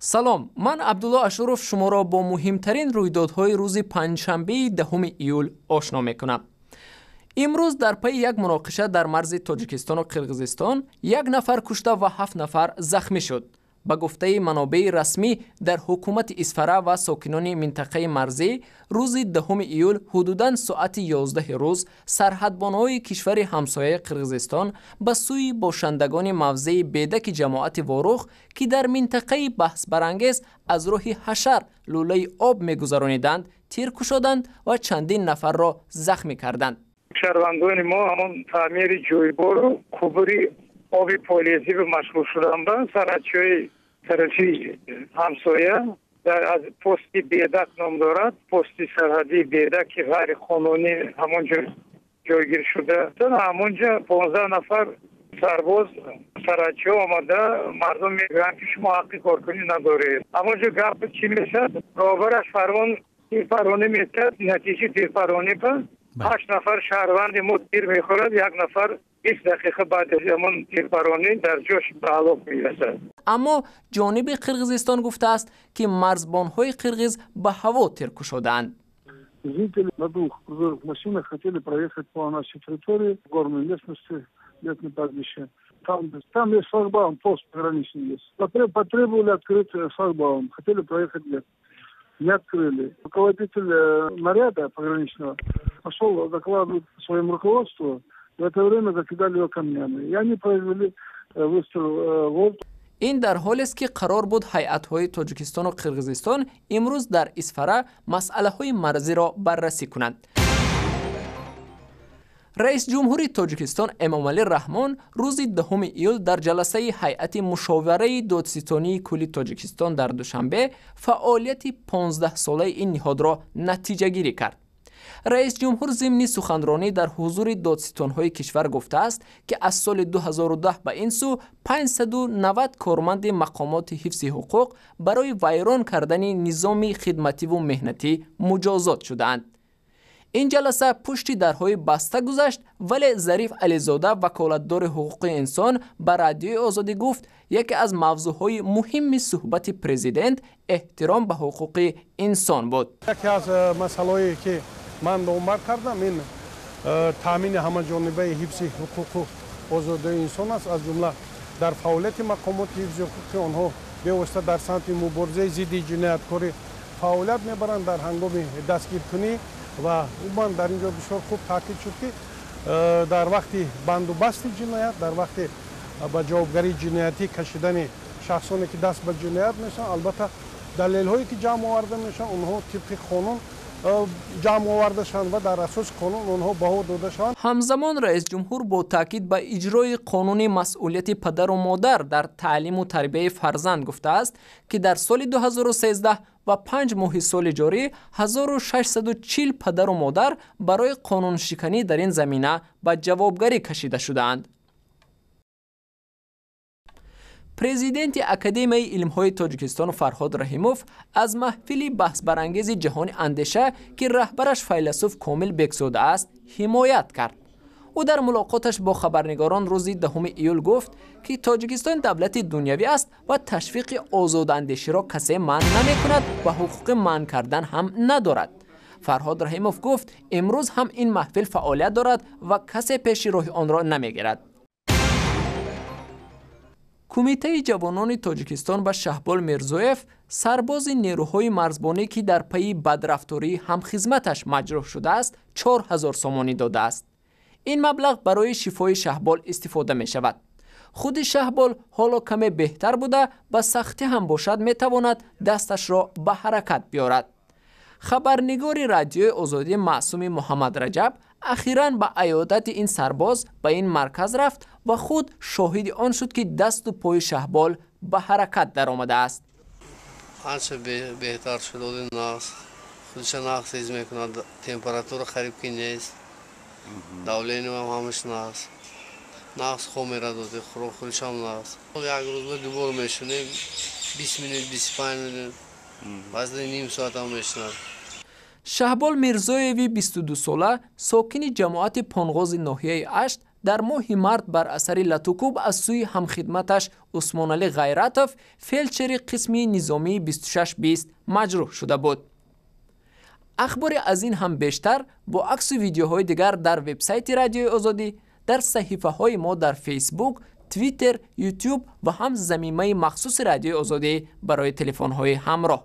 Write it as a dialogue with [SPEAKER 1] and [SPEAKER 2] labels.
[SPEAKER 1] Салом, ман Абдулло Ашуров шуморо бо муҳимтарин рӯйдодҳои рӯзи панҷшанбеи 10 июл ошно мекунам. Имрӯз дар пайи як муноқиша дар марзи Тоҷикистону Қирғизистон як нафар кушта ва 7 нафар захмӣ шуд. Ба гуфтаи манобеи расмӣ дар ҳукумати Исфара ва сокинони минтақаи марзӣ, рӯзи 10 июл ҳудудан соати 11 рӯз сарҳадбонҳои кишвари ҳамсояи Қирғизистон ба сӯи бошандагони мавзеи Бедаки ҷамоати Ворух, ки дар минтақаи баҳсбарангез аз роҳи ҳашар лӯлаи об мегузарониданд, тир кушоданд ва чандин нафарро захмӣ карданд.
[SPEAKER 2] Шаҳрвандони мо ҳамон таъмири ҷӯйбору қубури оби полезӣ машғул шуданд. Сарҳадчиҳои тарафи ҳамсоя аз пости Бедак ном дорад, пости сарҳадии Бедак, ки ғайриқонунӣ ҳамон ҷо ҷойгир шуда, ҳамон ҷо 15 нафар сарбоз, сарҳадчиҳо омада, мардум мегӯянд, ки шумо ҳаққи коркунӣ надоред. Ҳамон ҷо гап чӣ мешавад, роҳбараш фармон тирпаронӣ метиҳад. Натиҷаи тирпаронӣ ба ҳашт нафар шаҳрванди мо тир мехӯрад, як нафар 20 дақиқа баъд аз ҳамон тирпаронӣ дар ҷош ба ҳалок мерасад.
[SPEAKER 1] Аммо ҷониби Қирғизистон гуфтааст, ки марзбонҳои қирғиз ба ҳаво тир кушодаанд.
[SPEAKER 3] Жители на двух грузовых машинах хотели проехать по нашей территории, в горной местности, летное пастбище. Там есть шлагбаум, пост пограничный есть. Потребовали открыть шлагбаум, хотели проехать лес. Не открыли. Руководитель наряда пограничного пошел докладывать своему руководству. В это время закидали его камнями. И они произвели выстрел в воздух.
[SPEAKER 1] Ин дар ҳолест, ки қарор буд ҳайатҳои Тоҷикистону Қирғизистон имрӯз дар Исфара масъалаҳои марзиро баррасӣ кунанд. Раисҷумҳури Тоҷикистон Эмомалӣ Раҳмон рӯзи 10 июл дар ҷаласаи ҳайати мушовараи додситонии кулли Тоҷикистон дар Душанбе фаъолияти 15-солаи ин ниҳодро натиҷагирӣ кард. Раисҷумҳур зимни суханронӣ дар ҳузури додситонҳои кишвар гуфтааст, ки аз соли 2010 ба ин сӯ 590 корманди мақомоти ҳифзи ҳуқуқ барои вайрон кардани низоми хидмативу меҳнатӣ муҷозот шудаанд. Ин ҷаласа пушти дарҳои баста гузашт, вале Зариф Ализода, ваколатдори ҳуқуқи инсон, ба Радиои Озодӣ гуфт, яке аз мавзӯъҳои муҳимми суҳбати президент эҳтиром ба ҳуқуқи инсон буд.
[SPEAKER 4] Яке аз масъалаҳое, ки ман номбар кардам, ин таъмини ҳамаҷонибаи ҳифзи ҳуқуқу озодии инсон аст, аз ҷумла дар фаъолияти мақомоти ҳифзи ҳуқуқи. Онҳо бевосита дар самти муборизаи зидди ҷинояткорӣ фаъолият мебаранд дар ҳангоми дастгиркунӣ. Ва умуман дар ин ҷо бисёр хуб таъкид шуд, ки дар вақти бандубасти ҷиноят, дар вақти ба ҷавобгарии ҷиноятӣ кашидани шахсоне, ки даст ба ҷиноят мешаванд, албатта, далелҳое, ки ҷамъ оварда мешаванд, онҳо тибқи қонун ҷамъ оварда шаванд ва дар асоси қонун онҳо баҳо дода шаванд.
[SPEAKER 1] Ҳамзамон раисҷумҳур бо таъкид ба иҷрои қонуни масъулияти падару модар дар таълиму тарбияи фарзанд гуфтааст, ки дар соли 2013 ва 5 моҳи соли ҷорӣ 1640 падару модар барои қонуншиканӣ дар ин замина ба ҷавобгарӣ кашида шудаанд. Президенти Академияи илмҳои Тоҷикистон Фарҳод Раҳимов аз маҳфили баҳсбарангези ҷаҳони андеша, ки раҳбараш файласуф Комил Бекзода аст, ҳимоят кард. Ӯ дар мулоқоташ бо хабарнигорон рӯзи 10 июл гуфт, ки Тоҷикистон давлати дунявӣ аст ва ташвиқи озодандеширо касе манъ намекунад ва ҳуқуқи манъ кардан ҳам надорад. Фарҳод Раҳимов гуфт, имрӯз ҳам ин маҳфил фаъолият дорад ва касе пеши роҳи онро намегирад. Кумитаи ҷавонони Тоҷикистон ба Шаҳбол Мирзоев, сарбози нерӯҳои марзбонӣ, ки дар пайи бадрафтории ҳамхизматаш маҷрӯҳ шудааст, 4000 сомонӣ додааст. Ин маблағ барои шифои Шаҳбол истифода мешавад. Худи Шаҳбол ҳоло каме беҳтар буда, ба сахтӣ ҳам бошад, метавонад дасташро ба ҳаракат биёрад. Хабарнигори Радиои Озодӣ Маъсуми Муҳаммадраҷаб ахиран ба аёдати ин сарбоз ба ин марказ рафт ва худ шоҳиди он шуд, ки дасту пои Шаҳбол ба ҳаракат даромадааст.
[SPEAKER 5] Анча беҳтар шуд, оди нағз, худша нағз ҳис мекунад, температура қариб ки нест, давление ам ҳамаш нағз, нағз хоб мерад, оди хӯрок хӯришам нағз. Як рӯз ба дубор мешунем, 20 минут, 25 минут, баъзе ним соатам мешунад.
[SPEAKER 1] Шаҳбол Мирзоеви 22-сола, сокини ҷамоати Понғози ноҳияи Ашт, Дар моҳи март бар асари латукӯб аз сӯи ҳамхидматаш Усмоналӣ Ғайратов, фелдшери қисми низомии 2620, маҷрӯҳ шуда буд. Ахбори аз ин ҳам бештар бо аксу видеоҳои дигар дар вебсайти Радиои Озодӣ, дар саҳифаҳои мо дар Фейсбук, Твиттер, Ютуб ва ҳам замимаи махсуси Радиои Озодӣ барои телефонҳои ҳамроҳ.